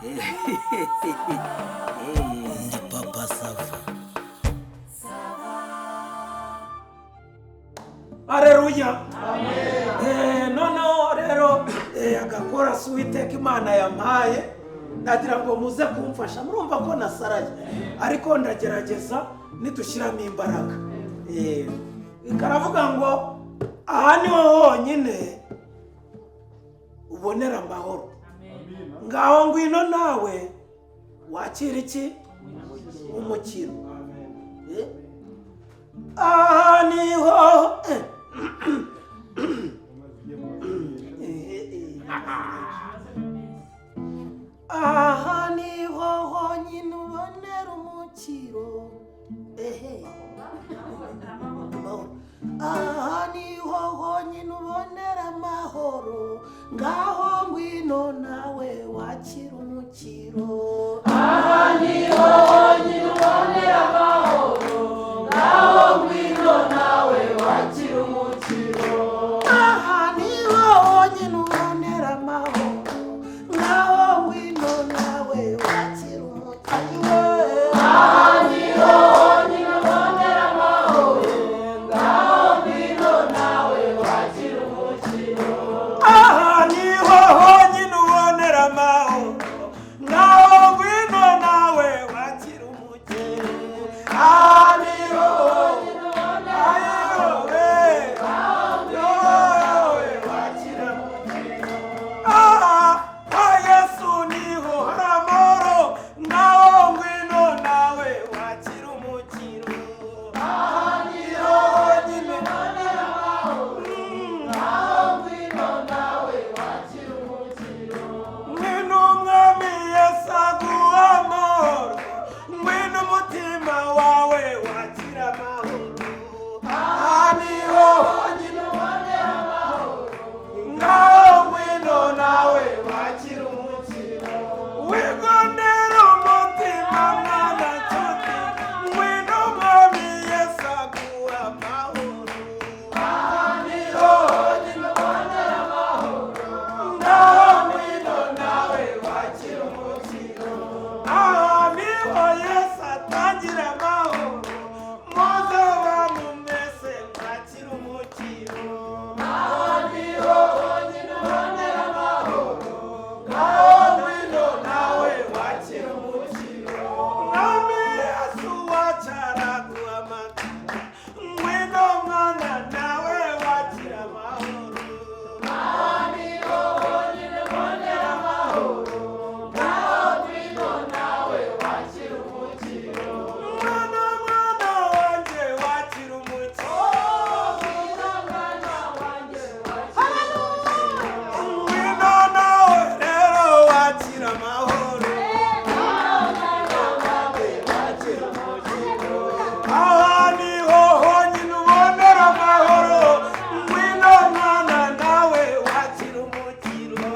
Ni Papa Sava. Areruya. Noneho rero agakorasi Uwiteka Imana yampaye, ndagira ngo muze kumfasha. Murumva ko nasaraye, ariko ndagerageza nidushyiramo imbaraga. Karavuga ngo aha niho honyine ubonera amahoro, ngaho ngwino nawe wakira iki? Umukiro. Aha niho aha niho honyine ubonera umukiro, ehe, amahoro. Aha niho honyine ubonera amahoro, ngaho ngwino nawe wakira umukiro. Aha niho honyine ubonera amahoro, ngaho ngwino nawe wakira umukiro. Aha niho honyine ubonera amahoro, ngaho ngwino nawe wakira umukiro. Aha niho honyine ubonera amahoro, ngaho ngwino nawe wakira umukiro. Aha niho honyine ubonera amahoro, ngaho ngwino nawe wakira umukiro. Aha niho Honyine ubonera ayowe nawe wakira umukiro. Aha kwa Yesu niho hari amahoro, ngaho ngwino nawe wakira umukiro. Aha niho honyine ubonera amahoro, ngaho ngwino nawe wakira umukiro. Ngwino Umwami Yesu aguha amahoro, ngwino umutima wawe wakira amahoro. Aha niho honyine Ubonera amahoro, ngaho ngwino nawe wakira umukiro. Wigondera umutima mwana nshuti, ngwino Umwami Yesu aguha amahoro. Aha niho honyine ubonera amahoro, Ngaho ngwino nawe wakira umukiro. Aha niho Yesu atangira amahoro, muze abantu mwese mwakira umukiro. Aha niho honyine ubonera amahoro, Ngaho ngwino nawe wakira umukiro. Mwami Yesu wacu araguhamagara, ngwino mwana nawe wakira amahoro. Aha niho honyine ubonera amahoro, ngaho ngwino nawe wakira umukiro. Mwana, mwana wanjye wakira umukiro. Ngwino mwana wanjye wakira umukiro. Ngwino nawe rero wakira amahoro. Ngaho mwana wawe wakira umukiro. Aha niho honyine ubonera amahoro, ngwino mwana nawe wakira umukiro.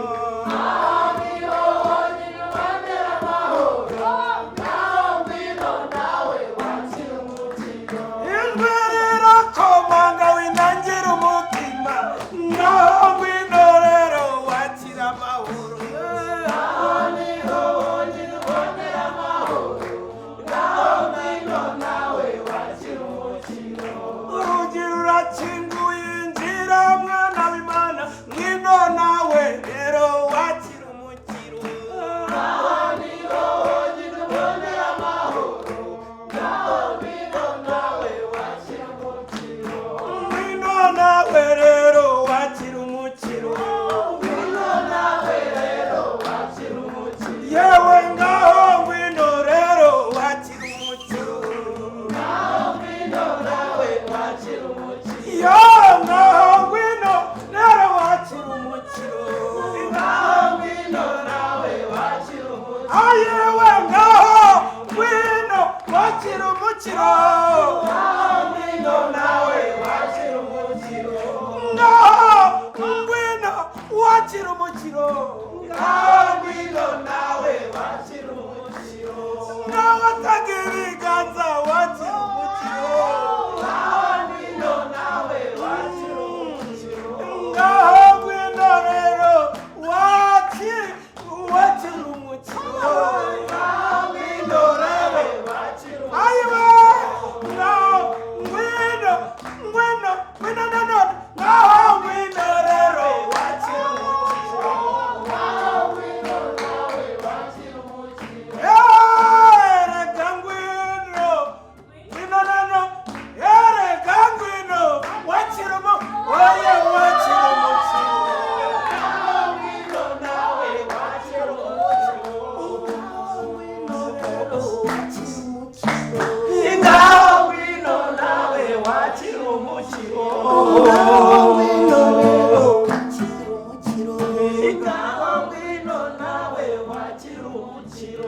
Aha niho honyine ubonera amahoro, ngaho ngwino nawe wakira umukiro. Ijwi rirakomanga winangira umutima, ngaho ngwino rero wakira amahoro. Aha niho honyine ubonera amahoro, ngaho ngwino nawe wakira umukiro. Urugi rurakinguye, injira mwana w'Imana, ngwino nawe rero wakira umukiro. Aha niho honyine ubonera amahoro, ngaho ngwino nawe wakira umukiro. Ngwino nawe rero wakira umukiro. Ngwino nawe rero wakira umukiro. Yewe, ngaho ngwino rero wakira umukiro. Ngaho ngwino nawe wakira umukiro. Yo, ngaho ngwino rero wakira umukiro. Ngaho ngwino nawe wakira umukiro. Ayewe, ngaho ngwino wakira umukiro. Ngaho ngwino nawe wakira umukiro. Ngaho ngwino wakira umukiro. Ngaho ngwino nawe wakira umukiro. Ngaho atanga ibiganza wakira umukiro. Ngaho ngwino nawe wakira umukiro. Ngaho ngwino rero wakira umukiro. umukiro.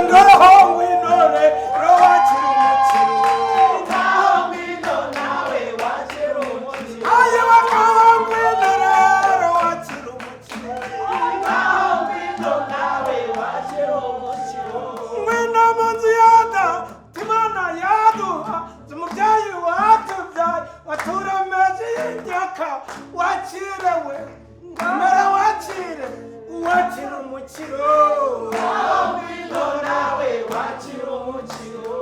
Ngaho ngwino rero wakira umukiro. Ngaho ngwino nawe wakira umukiro. Ayiwa, ngaho ngwino rero wakira umukiro. Ngaho ngwino nawe wakira umukiro. Ngwino mu nzu ya Data, Imana yaduha umubyeyi watubyaye, waturemeje y'imyaka. Wakire we, mera wakire, wakira umukiro. Ngaho ngwino nawe wakira umukiro.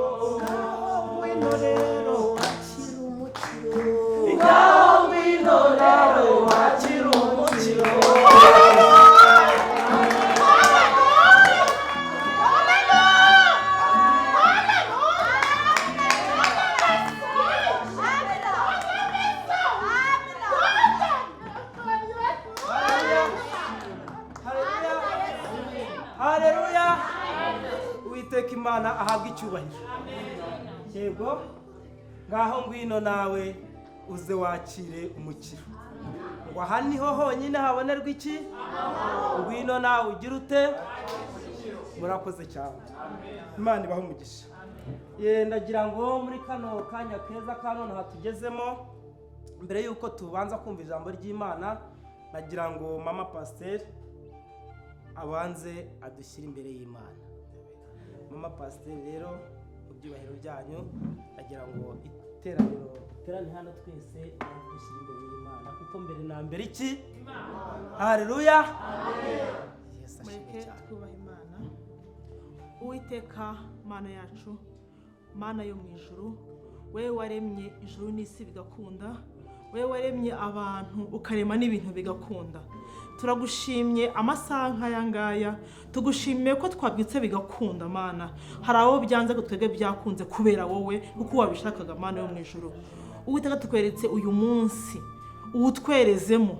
Ngwino rero wakira umukiro. Ngaho ngwino rero wakira umukiro. Haleluya! Uwiteka Imana ahabwa icyubahiro. Yego, ngaho ngwino nawe uze wakire umukiro. Ngo aha niho honyine habonerwa iki? Ngwino nawe ugira ute? Murakoze cyane, Imana ibahe umugisha. Ye, ndagira ngo muri kano kanya keza ka none hatugezemo, mbere y'uko tubanza kumva ijambo ry'Imana, nagira ngo mama pasiteri abanze adushyire imbere y'Imana. Mama pasiteri rero, mu byubahiro byanyu, agira ngo iteraniro duterane hano twese dushyire imbere y'Imana, kuko mbere na mbere iki? Haleluya! Yesu ashimwe Mureke cyane. twubaha Imana. Uwiteka Mana yacu, Mana yo mu ijuru, wowe waremye ijuru n'isi bigakunda, wowe waremye abantu ukarema n'ibintu bigakunda, turagushimye amasaha nk'aya ngaya. Tugushimiye ko twabyutse bigakunda. Mana, hari abo byanze ko twebwe byakunze kubera wowe, kuko wabishakaga. Mana yo mu ijuru, Uwiteka, tukweretse uyu munsi, uwutwerezemo,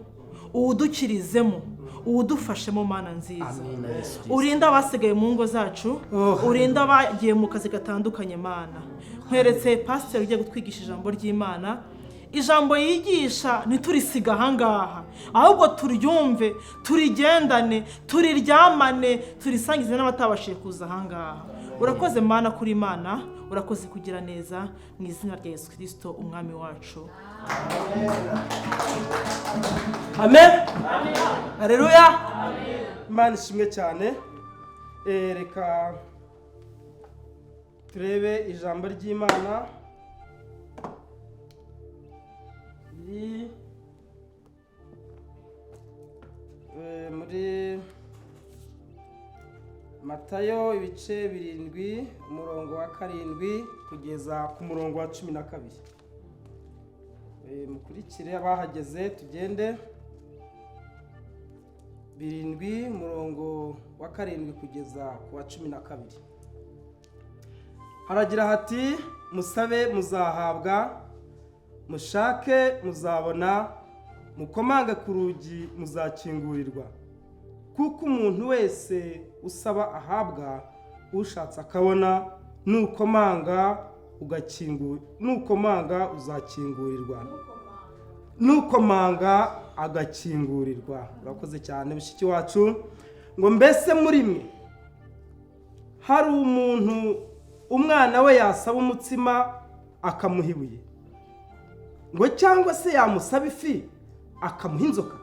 uwudukirizemo, uwudufashemo, Mana nziza. Amina, Yesu Kristo. Urinde abasigaye mu ngo zacu, Oh, urinde abagiye mu kazi gatandukanye. Mana, nkweretse pasiteri ugiye kutwigisha ijambo ry'Imana. Ijambo yigisha ntiturisiga ahangaha, ahubwo turyumve, turigendane, turiryamane, turisangize n'abatabashije kuza ahangaha. Urakoze Mana kuri Imana, urakoze kugira neza. Mu izina rya Yesu Kirisito umwami wacu. Amen. Haleluya! Imana ishimwe cyane. Reka turebe ijambo ry'Imana riri muri Matayo ibice 7, umurongo wa 7 kugeza ku murongo wa 12. Mukurikire abahageze, tugende. 7, umurongo wa 7 kugeza ku wa 12, haragira hati: "Musabe muzahabwa, mushake muzabona, mukomange ku rugi muzakingurirwa. Kuko umuntu wese usaba ahabwa, ushatse akabona, nukomanga uzakingurirwa, nukomanga agakingurirwa." Urakoze cyane, mushiki wacu. Ngo: "Mbese muri mwe hari umuntu umwana we yasaba umutsima akamuha ibuye? Ngo cyangwa se yamusaba ifi akamuha inzoka?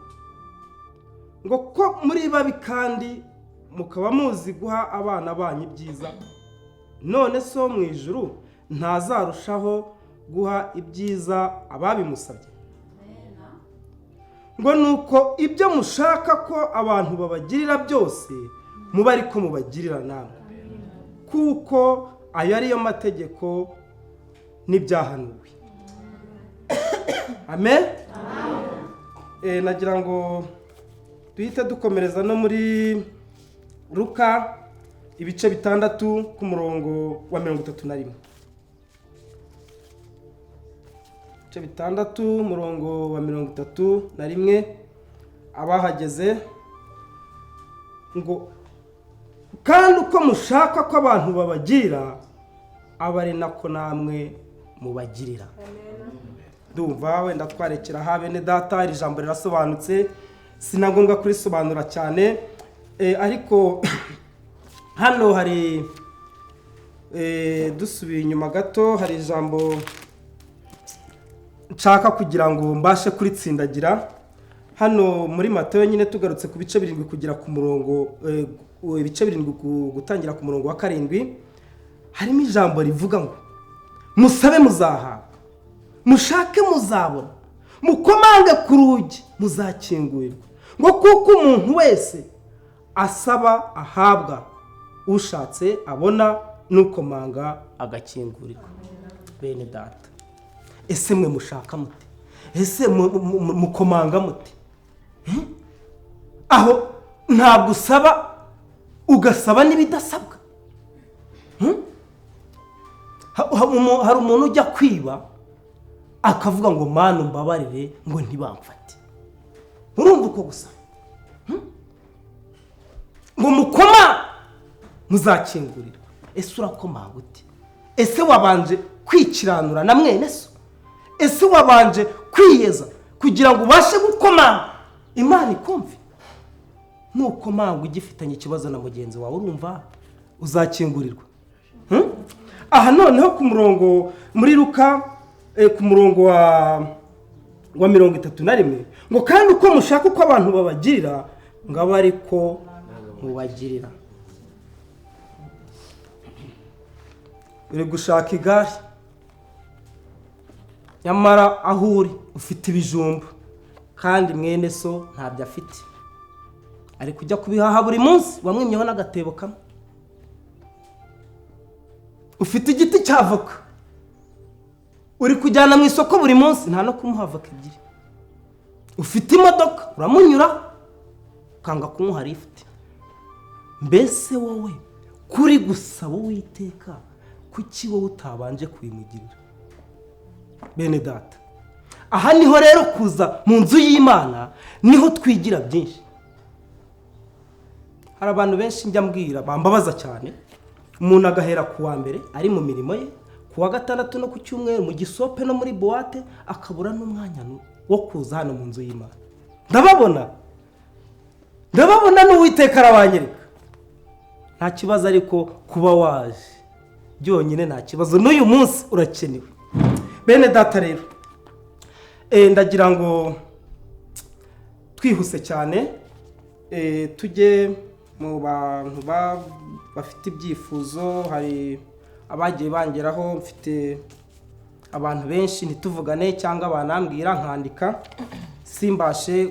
Ngo ko muri babi kandi mukaba muzi guha abana banyu ibyiza, none so mu ijuru ntazarushaho guha ibyiza ababimusabye? Ngo nuko ibyo mushaka ko abantu babagirira byose, mube ariko mubagirira namwe, kuko ayo ariyo mategeko n'ibyahanuwe." Amen. Nagira ngo duhite dukomereza no muri Luka ibice 6 ku murongo wa 31. Ibice 6, umurongo wa 31, abahageze. Ngo: "Kandi uko mushaka ko abantu babagira, aba ari nako namwe mubagirira." Ndumva wenda twarekera aha, bene data. Iri jambo rirasobanutse, sinagombwa kurisobanura cyane. Ariko Hano hari dusubiye inyuma gato, hari ijambo nshaka kugira ngo mbashe kuritsindagira hano muri Matayo nyine. Tugarutse ku bice 7 kugera ku murongo, ibice 7 gutangira ku murongo wa 7, harimo ijambo rivuga ngo: "Musabe muzahabwa, mushake muzabona, mukomange ku rugi muzakingurirwa, ngo kuko umuntu wese asaba ahabwa, ushatse abona, n'ukomanga agakingurirwa." Bene data, ese mwe mushaka mute? Ese mukomanga mute? Aho ntabwo usaba, ugasaba n'ibidasabwa. Hari umuntu ujya kwiba akavuga ngo: "Mana, umbabarire ngo ntibamfate." Urumva uko gusa? Ngo mukoma muzakingurirwa. Ese urakomanga ute? Ese wabanje kwikiranura na mwene so? Ese wabanje kwiyeza kugira ngo ubashe gukomanga Imana ikumve? Nukomanga ugifitanye ikibazo na mugenzi wawe, urumva uzakingurirwa? Aha noneho ku murongo muri Luka, ku murongo wa 31, ngo: "Kandi uko mushaka uko abantu babagirira, ngo abe ariko mubagirira." Uri gushaka igare, nyamara aho uri ufite ibijumba kandi mwene so ntabyo afite, ari kujya kubihaha buri munsi, wamwimyeho n'agatebo kamwe. Ufite igiti cya avoka uri kujyana mu isoko buri munsi, nta no kumuha avoka ebyiri. Ufite imodoka, uramunyura ukanga kumuha lifuti. Mbese wowe kuri gusaba Uwiteka, kuki wowe utabanje kubimugirira? Bene data, aha niho rero kuza mu nzu y'Imana niho twigira byinshi. Hari abantu benshi njya mbwira bambabaza cyane. Umuntu agahera ku wa mbere ari mu mirimo ye, ku wa gatandatu no ku cyumweru mu gisope no muri boîte, akabura n'umwanya wo kuza hano mu nzu y'Imana. Ndababona, ndababona, n'Uwiteka arabanyereka. Nta kibazo, ariko kuba waje byonyine nta kibazo, n'uyu munsi urakenewe. Bene data rero, ndagira ngo twihuse cyane, tujye mu bantu bafite ibyifuzo. Hari abagiye bangeraho, mfite abantu benshi ntituvugane cyangwa banambwira nkandika simbashe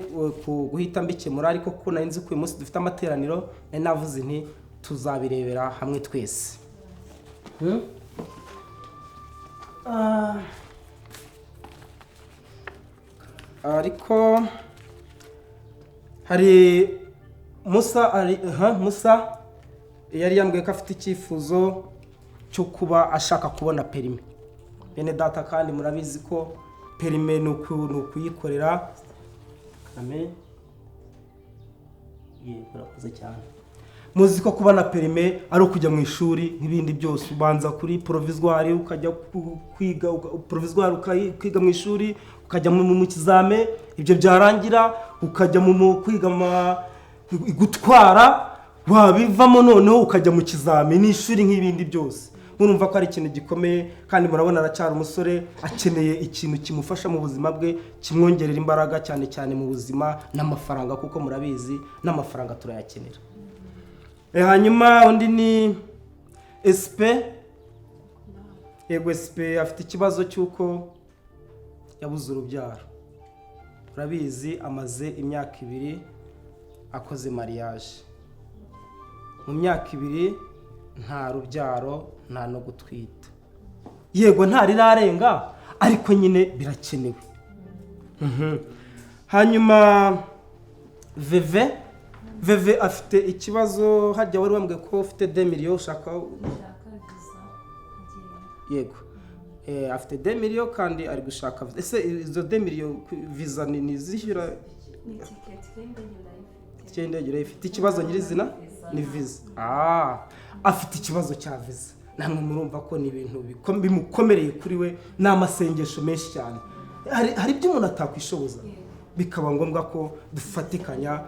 guhita mbikemura, ariko kuko nari nzi ko uyu munsi dufite amateraniro, nari navuze nti tuzabirebera hamwe twese. Ariko hari Musa, ari Musa yari yambwiye ko afite icyifuzo cyo kuba ashaka kubona permis. Bene data, kandi murabizi ko permis ni ukuyikorera. Amen. Yego, urakoze cyane. Muzi ko kubona permis ari ukujya mu ishuri nk'ibindi byose. Ubanza kuri provisoire, ukajya kwiga provisoire, ukiga mu ishuri, ukajya mu kizame, ibyo byarangira ukajya mu kwiga gutwara, wabivamo noneho ukajya mu kizame n'ishuri nk'ibindi byose. Murumva ko ari ikintu gikomeye, kandi murabona aracyari umusore, akeneye ikintu kimufasha mu buzima bwe, kimwongerera imbaraga cyane cyane mu buzima n'amafaranga, kuko murabizi n'amafaranga turayakenera. Hanyuma undi ni SP. Yego, SP afite ikibazo cy'uko yabuze urubyaro. Urabizi, amaze imyaka 2 akoze mariage. Mu myaka 2 nta rubyaro, nta no gutwita. Yego, ntarirarenga, ariko nyine birakenewe. Hanyuma Veve afite ikibazo. Harya wari wambwiye ko ufite 2 millions ushaka? Yego, afite 2 millions kandi ari gushaka. Ese izo 2 millions visa ni zishyura? Itike y'indege urayifite, ikibazo nyirizina ni visa. Afite ikibazo cya visa. Namwe murumva ko ni ibintu bimukomereye kuri we, ni amasengesho menshi cyane. Hari ibyo umuntu atakwishoboza, bikaba ngombwa ko dufatikanya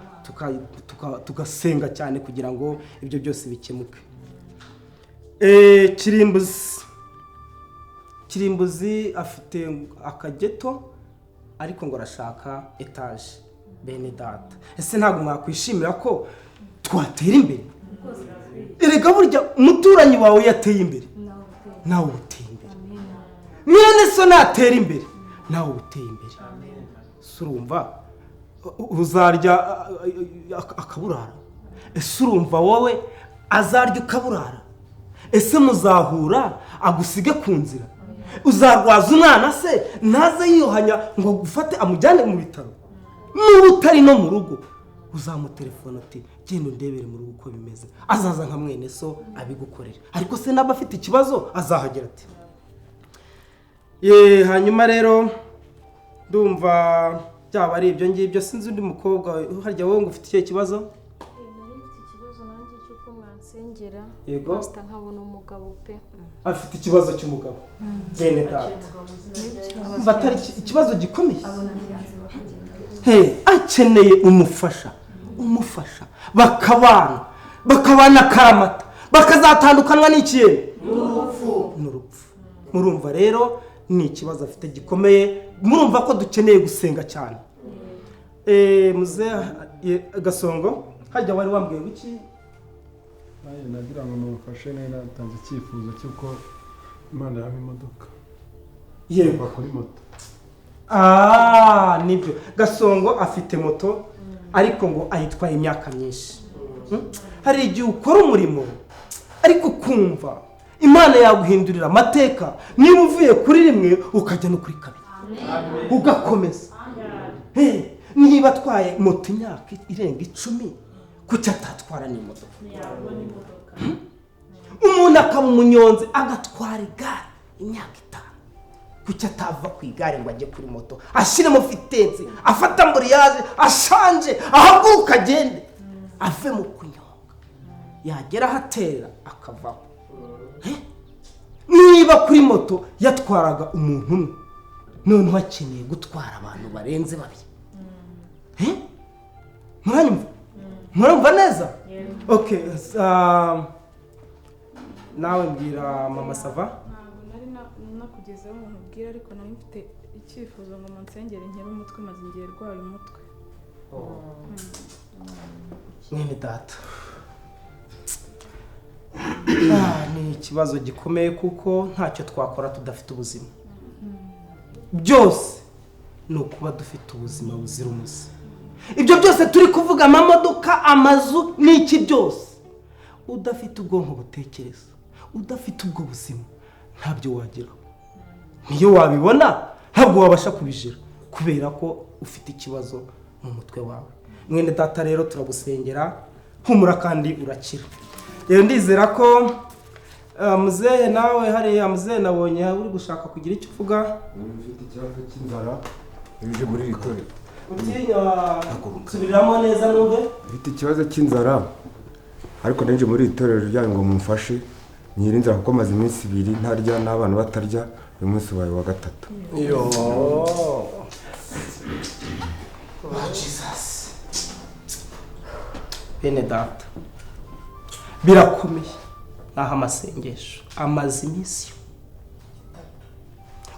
tugasenga cyane kugira ngo ibyo byose bikemuke. Kirimbuzi, Kirimbuzi afite akageto ariko ngo arashaka etaje. Bene data, ese ntabwo mwakwishimira ko twatera imbere? Erega burya umuturanyi wawe yateye imbere, nawe uteye imbere. Mwene so natera imbere, nawe uteye imbere. Ese urumva uzarya akaburara? Ese urumva wowe azarya ukaburara? Ese muzahura agusige ku nzira? Uzarwaza umwana se ntaze yiyohanya ngo agufate amujyane mu bitaro? Niba utari no mu rugo uzamutelefona ati genda undebere mu rugo uko bimeze, azaza nka mwene so abigukorera. Ariko se naba afite ikibazo azahagera ati ye. Hanyuma rero ndumva byaba ari ibyo ngibyo. Sinzi undi mukobwa harya wowe ngo ufite ikihe kibazo? Nari mfite ikibazo nanjye cy'uko mwansengera. Yego. Pastor, nkabona umugabo pe. Afite ikibazo cy'umugabo. Bene data, umva atari ikibazo gikomeye. Hey, akeneye umufasha, umufasha bakabana, bakabana akaramata, bakazatandukanwa n'ikintu n'urupfu. Murumva rero ni ikibazo afite gikomeye. Murumva ko dukeneye gusenga cyane. Muze Gasongo, harya wari wambwiye iki? Nanjye nagira ngo mumufashe, nari natanze icyifuzo cy'uko Imana yampa imodoka. Yego. Kuri moto. Ah, nibyo. Gasongo afite moto ariko ngo ayitwaye imyaka myinshi. Hari igihe ukora umurimo ariko ukumva Imana yaguhindurira amateka, niba uvuye kuri rimwe ukajya no kuri kabiri, ugakomeza. Hey, niba atwaye moto imyaka irenga 10, kuki atatwara n'imodoka? Umuntu akaba umunyonzi agatwara igare imyaka 5, kuki atava ku igare ngo ajye kuri moto, ashyiremo fitensi, afate amburiyaje, ashanje, ahaguruka agende, ave mu kunyonga, yagera ahatera akavaho. Niba kuri moto yatwaraga umuntu umwe, noneho akeneye gutwara abantu barenze babiri. Muranyumva? Murumva neza? Okay, nawe mbwira mama Sava. Ntabwo nari nakugezeho ngo nkubwire, ariko nari mfite icyifuzo ngo munsengere nkere umutwe, maze ngiye rwaye umutwe. Mwene data, ni ikibazo gikomeye kuko ntacyo twakora tudafite ubuzima. Byose ni ukuba dufite ubuzima buzira umuze. Ibyo byose turi kuvuga, amamodoka, amazu, n'iki byose, udafite ubwonko butekereza, udafite ubwo buzima, ntabyo wageraho. Niyo wabibona ntabwo wabasha kubijira kubera ko ufite ikibazo mu mutwe wawe. Mwene data rero turagusengera, humura kandi urakira. Rero ndizera ko muzehe nawe hariya muzehe nabonye uri gushaka kugira icyo uvuga. Mfite ikibazo cy'inzara uje muri iri torero. Utinya subiriramo neza numve. Mfite ikibazo cy'inzara ariko nje muri iri torero ryanyu ngo mumfashe nyiri inzara, kuko maze iminsi 2 ntarya n'abana batarya, uyu munsi wawe wa 3. Yo. Oh Jesus. Bene data, birakomeye naho amasengesho amaze iminsi,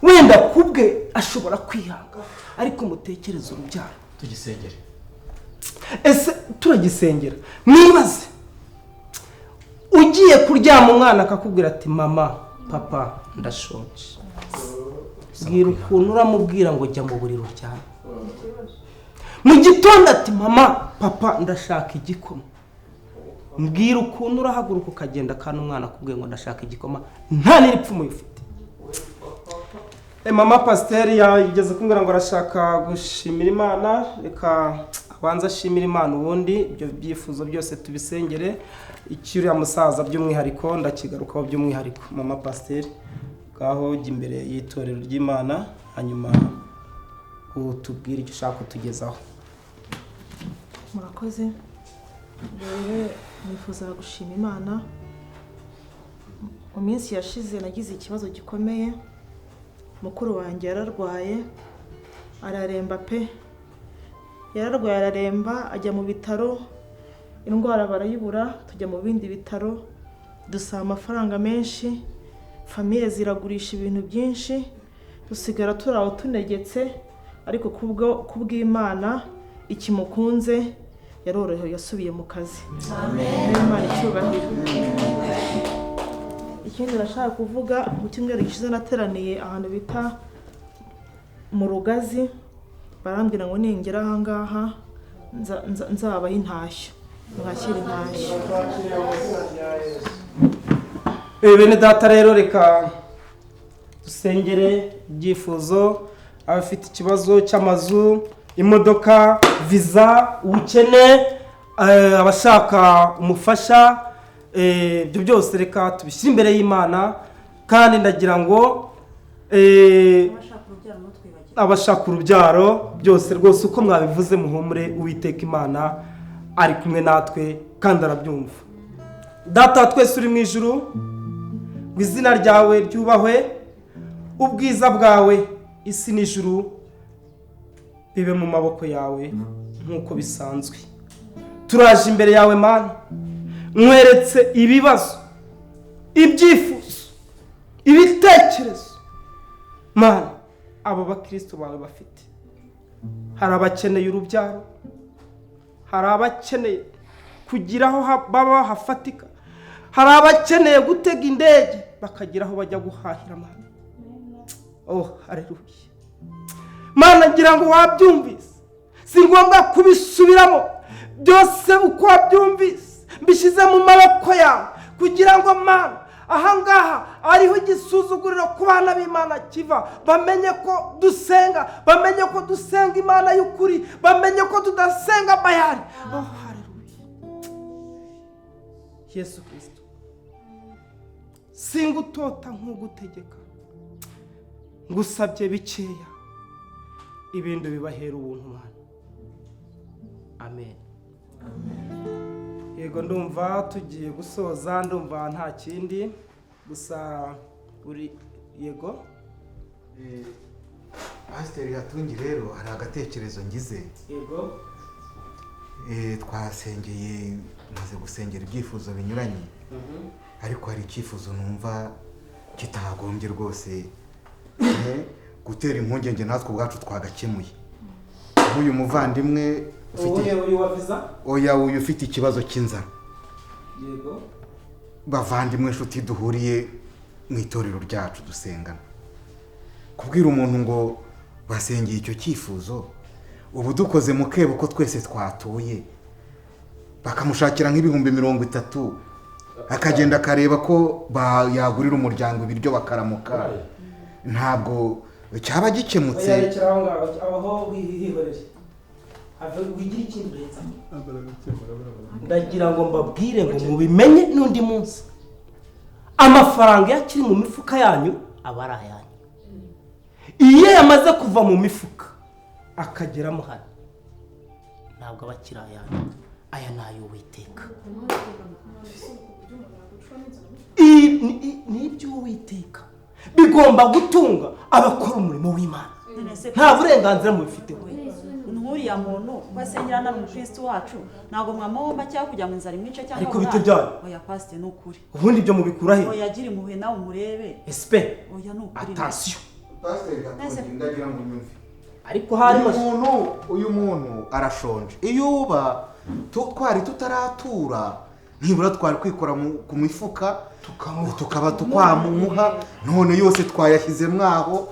wenda kubwe ashobora kwihanga, ariko mutekereze urubyaro. Tugisengere. Ese turagisengera? Mwibaze ugiye kuryama umwana akakubwira ati mama, papa, ndashonje. Bwira ukuntu uramubwira ngo jya mu buriri uryame. Mu gitondo ati mama, papa, ndashaka igikoma. Mbwira ukuntu urahaguruka ukagenda kandi umwana akubwiye ngo ndashaka igikoma, nta n'iripfumu ufite. Mama pasiteri yageze kumbwira ngo arashaka gushimira Imana, reka abanza ashimira Imana, ubundi ibyo byifuzo byose tubisengere. Icyuriya musaza by'umwihariko ndakigarukaho by'umwihariko. Mama pasiteri, ngaho jya imbere y'itorero ry'Imana, hanyuma utubwire icyo ushaka kutugezaho. Murakoze. Rero nifuza gushima Imana. Mu minsi yashize nagize ikibazo gikomeye, mukuru wanjye yararwaye araremba pe, yararwaye araremba, ajya mu bitaro, indwara barayibura, tujya mu bindi bitaro, Dusaba amafaranga menshi, famille ziragurisha ibintu byinshi, dusigara turi aho tunegetse, ariko kubw'Imana ikimukunze yarorohewe yasubiye mu kazi. Amen. Imana icyubahiro. Ikindi nashaka kuvuga, mu cyumweru gishize nateraniye ahantu bita mu Rugazi, barambwira ngo ningera aha ngaha nzabaho intashyo, mwakira intashyo. Bene data rero reka dusengere ibyifuzo, abafite ikibazo cy'amazu, imodoka, visa, ubukene, abashaka umufasha, ibyo byose reka tubishyire imbere y'Imana. Kandi ndagira ngo abashaka urubyaro byose rwose uko mwabivuze muhumure, Uwiteka Imana ari kumwe natwe kandi arabyumva. Data twese uri mu ijuru, ngo izina ryawe ryubahwe, ubwiza bwawe isi n'ijuru bibe mu maboko yawe nk'uko bisanzwe. Turaje imbere yawe Mana, nkweretse ibibazo, ibyifuzo, ibitekerezo Mana abo bakristo bawe bafite. Hari abakeneye urubyaro, hari abakeneye kugira aho baba hafatika, hari abakeneye gutega indege bakagira aho bajya guhahira Mana. Oh, haleluya. Mana ngira ngo wabyumvise, si ngombwa kubisubiramo byose, uko wabyumvise mbishyize mu maboko yawe, kugira ngo Mana ahangaha ariho igisuzuguriro ku bana b'Imana kiva, bamenye ko dusenga, bamenye ko dusenga Imana y'ukuri, bamenye ko tudasenga Bayali. Oh, haleluya. Yesu Kristo, singutota nkugutegeka, ngusabye bikeya, ibindi bibahera ubuntu Mana. Amen. Yego, ndumva tugiye gusoza, ndumva nta kindi gusa uri. Yego Pasiteri Hatungi, rero hari agatekerezo ngize. Yego. Twasengeye, maze gusengera ibyifuzo binyuranye, ariko hari icyifuzo numva kitagombye rwose gutera impungenge natwe ubwacu twagakemuye. Nk'uyu muvandimwe ufite oya, uyu ufite ikibazo cy'inzara. Yego. Bavandimwe inshuti duhuriye mu itorero ryacu dusengana, kubwira umuntu ngo basengeye icyo cyifuzo, ubu dukoze mu kebo ko twese twatuye, bakamushakira nk'ibihumbi 30, akagenda akareba ko yagurira umuryango ibiryo bakaramuka, ntabwo cyaba gikemutse. Ndagira ngo mbabwire ngo mubimenye n'undi munsi, amafaranga yakiri mu mifuka yanyu aba ari ayanyu. Iyo yamaze kuva mu mifuka akageramo hano, ntabwo aba akiri ayanyu, aya ni ay'Uwiteka. Ni iby'Uwiteka bigomba gutunga abakora umurimo w'Imana, nta burenganzira mubifiteho. Nk'uriya muntu basengera na mukristo wacu, ntabwo mwamomba cyangwa kujya mu nzara imwice cyangwa ariko bite byayo. Oya pastor, ni ukuri. Ubundi ibyo mubikura he? Oya gira impuhwe nawe umurebe. Espe. Oya ni ukuri. Attention. Pastor Gatungi, ndagira ngo unyumve. Ariko hari uyu muntu arashonje. Iyo uba twari tutaratura, nibura twari kwikora ku mifuka tukaba tukwamuha, none yose twayashyize mwaho.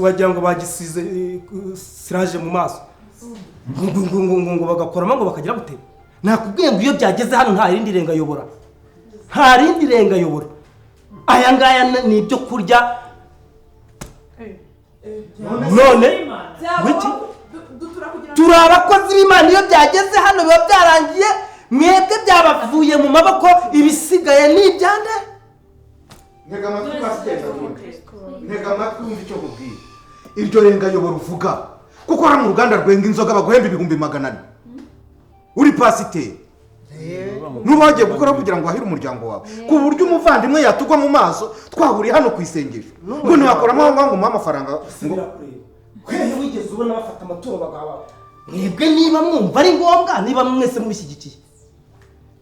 Wagira ngo bagisize siraje mu maso, ngo bagakoramo ngo bakagira gute. Nakubwiye ngo iyo byageze hano nta rindi renga yobora, nta rindi renga yobora. Aya ngaya ni ibyo kurya. None turi abakozi b'Imana, iyo byageze hano biba byarangiye, mwebwe byabavuye mu maboko, ibisigaye ni ibyande. Ntega amatwi Pasiteri Hatungi, ntega amatwi wumva icyo nkubwira. Iryo renga yobora uvuga, kuko hano mu ruganda rwenga inzoga baguhemba 400,000 uri pasiteri, nuba wagiye gukora kugira ngo wahire umuryango wawe, ku buryo umuvandimwe yatugwa mu maso twahuriye hano ku isengesho, ngo ntiwakoramo aho ngaho ngo umuhe amafaranga. Ngo wigeze ubona bafata amaturo bagaha Mwebwe niba mwumva ari ngombwa, niba mwese mubishyigikiye,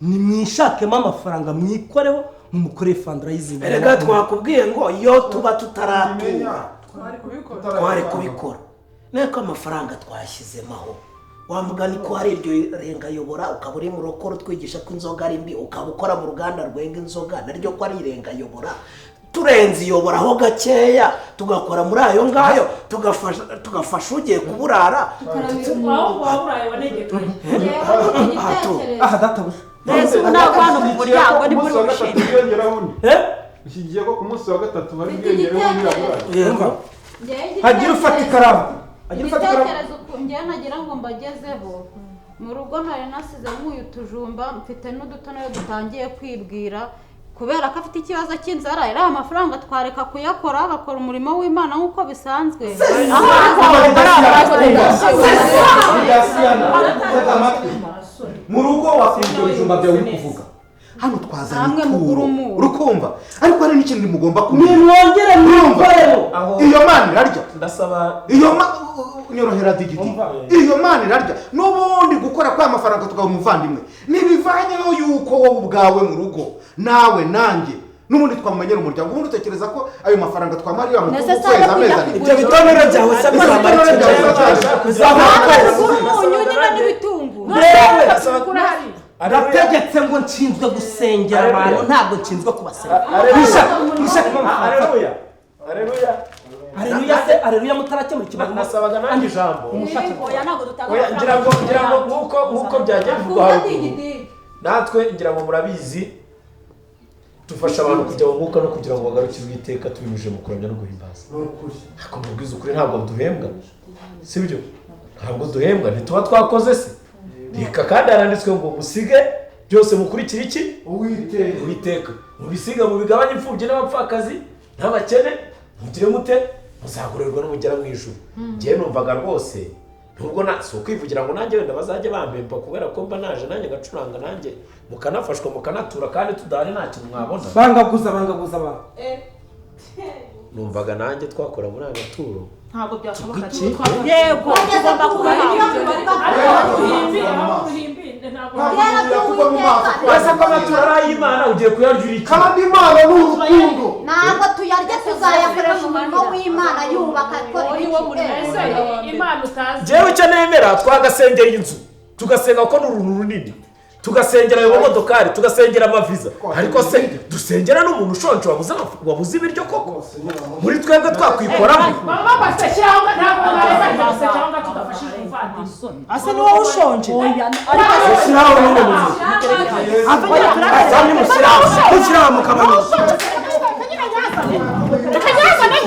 nimwishakemo amafaranga mwikoreho mumukore fundraising. Erega twakubwiye ngo iyo tuba tutaratura twari kubikora. Niko amafaranga twashyizemo aho wa mugani ko hari iryo rengayobora, ukaba uri mu rukoro twigisha ko inzoga ari mbi, ukaba ukora mu ruganda rwenga inzoga naryo ko ari irengayobora. Turenze iyobora aho gakeya tugakora muri ayo ngayo, tugafasha ugiye kuburara. Aha databuja mbese ubu ntabwo hano mu muryango ni muri bushimwe. Ushyigikiye ko ku munsi wa gatatu hari ubwiyongereho undi. Hagira ufata ikaramu. Igitekerezo njyewe nagira ngo mbagezeho, mu rugo ntari nasize nk'uyu tujumba mfite n'udutonoyo dutangiye kwibwira kubera ko afite ikibazo cy'inzara. Iriya amafaranga twareka kuyakora agakora umurimo w'Imana nk'uko bisanzwe. Mu rugo wakwibwira ibijumba byawe uri kuvuga hano twazanye ituro urukumva, ariko hari n'ikintu mugomba kumenya. Nimwongere mwikoreho. Iyo mana irarya, ndasaba iyo nyorohera digidi, iyo mana irarya. N'ubundi gukora kwa mafaranga tugaha umuvandimwe ntibivanyeho yuko wowe ubwawe mu rugo nawe nanjye n'ubundi twamumenyera umuryango. Ubundi utekereza ko ayo mafaranga twamarira mu kwezi amezi abiri? Ibyo bitonero byawe se bizamara n'ibitunguru. Nategetse ngo nshinzwe gusengera abantu, ntabwo nshinzwe kubasengera. Haleluya. Haleluya. Haleluya se, haleluya mutarakemura ikibazo. Nasabaga nanjye ijambo. Oya ntabwo dutanga. Oya ngira ngo nkuko byagiye bivugwa haruguru, natwe ngira ngo murabizi dufasha abantu kujya mu mwuka no kugira ngo bagarukire Uwiteka tubinyujije mu kuramya no guhimbaza. Ariko mubwiza ukuri ntabwo duhembwa, sibyo? Ntabwo duhembwa, ntituba twakoze se. Reka kandi haranditswe ngo musige byose mukurikira iki? Uwiteka. Mubisiga mubigabanye imfubyi n'abapfakazi n'abakene, mugire mute muzagororerwa n'umugera mu ijuru. Njyewe numvaga rwose nubwo na si ukwivugira ngo nanjye wenda bazajye bampemba kubera ko mba naje nanjye ngacuranga nanjye mukanafashwa mukanatura kandi tudahari nta kintu mwabona. Bangaguza bangaguza abantu. Numvaga nanjye twakora muri aya maturo. Ntabwo byashoboka. Yego tugomba kubaha. Ese ko amaturo ari ay'Imana ugiye kuyarya uri iki? Kandi Imana ni urukundo. Ntabwo tuyarya, tuzayakoresha umurimo w'Imana yubaka ikora Imana utazi. Njyewe icyo nemera twagasengera inzu, tugasenga ko ni uruntu runini, tugasengera ayo mamodokari, tugasengera amaviza, ariko se dusengera n'umuntu ushonje wabuze ibiryo koko? Muri twebwe twakwikoramo. Mama bashyiraho ntabwo bashyiraho tudafashije umuvandimwe. Asa ni wowe ushonje. Ushyiraho n'umuntu. Ushyiraho mukabano.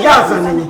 Yazanye.